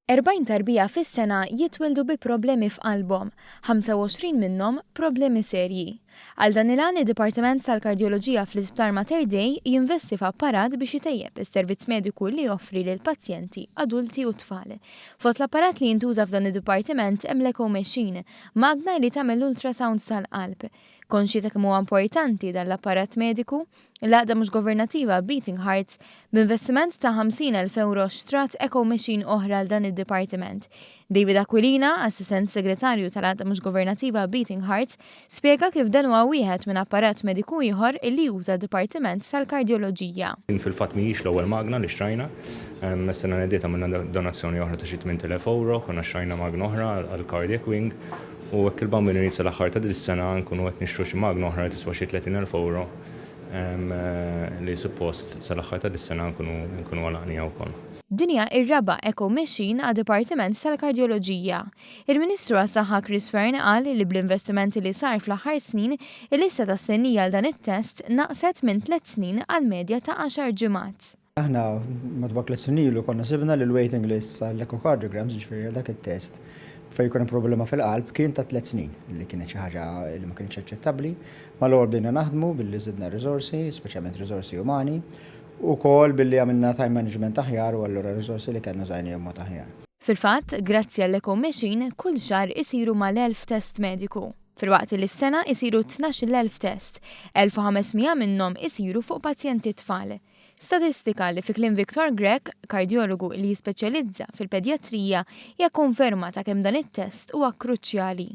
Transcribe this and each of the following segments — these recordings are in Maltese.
40 tarbija fis-sena jitwieldu bi problemi f'qalbhom, 25 minnhom problemi serji. Għal dan il-għan id-Dipartiment tal-Kardjoloġija fl-Isptar Mater Dei jinvesti f'apparat biex itejjeb is-servizz mediku li joffri lill-pazjenti adulti u tfal. Fost l-apparat li jintuża f'dan id-dipartiment hemm l-echo machine, magna li tagħmel l-ultrasound tal-qalb. Konxji ta' kemm huwa importanti dan l-apparat mediku, l-għaqda mhux governattiva Beating Hearts, b'investiment ta' 50,000 ewro xtrat echo machine oħra għal dan id-dipartiment. David Aquilina, assistent segretarju tal-għaqda mhux governattiva Beating Hearts, spjega kif dan huwa wieħed minn apparat mediku ieħor illi juża d-dipartiment tal-kardjoloġija. Din fil-fatt mhijiex l-ewwel magna li xtrajna. Is-sena li għaddiet għamilna donazzjoni oħra ta' xi 8,000 ewro, konna xtrajna magna oħra għall-cardiac wing. U hekk il-Bambin irid sal-aħħar ta' dis-sena nkunu qed nixtru xi magna oħra li tiswa xi 30,000 ewro li suppost sal-aħħar ta' dis-sena nkunu nkunu għalaqniha wkoll. Din hija r-raba' echo machine għad-Dipartiment tal-Kardjoloġija. Il-Ministru għas-Saħħa Chris Fearne qal li bl-investimenti li sar fl-aħħar snin, il-lista ta' stennija għal dan it-test naqset minn tliet snin għal medja ta' għaxar ġimgħat. Aħna madwar 3 snin ilu konna sibna li l-waiting list għall-echocardiograms, ġifieri għal dak it-test, fejn jkun hemm problema fil-qalb, kien ta' 3 snin, li kienet xi ħaġa li ma kienx aċċettabbli. Mal-ewwel bdejna naħdmu billi żidna riżorsi, speċjalment riżorsi umani, u wkoll billi għamilna time management aħjar u allura riżorsi li kellna użajniehom mod aħjar. Fil-fatt, grazzi għall-echo machine, kull xahar isiru mal-1000 test mediku. Filwaqt li f'sena isiru 12,000 test, 1500 minnhom isiru fuq pazjenti tfal. Statistika li fi kliem Victor Grech, kardjologu li jispeċjalizza fil-pedjatrija, hija konferma ta' kemm dan it-test huwa kruċjali.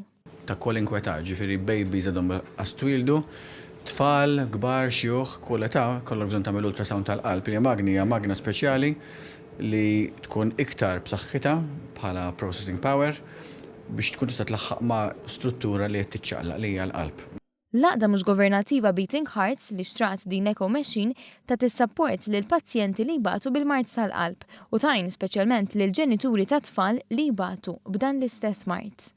Ta' kwalunkwe età, ġifieri babies għadhom qas twildu, tfal, kbar, xjuħ, kull età, kollok bżonn tagħmel ultrasound tal-qalb. Hija magni hija magna speċjali li tkun iktar b'saħħitha bħala processing power biex tkun tista' tlaħħaq ma' struttura li qed tiċċaqlaq li hija l-qalb. L-għaqda mhux governattiva Beating Hearts li xtrat din echo machine tagħti support lil pazjenti li jbatu bil-mard tal-qalb u tgħin speċjalment lil ġenituri ta' tfal li jbatu b'dan l-istess mard.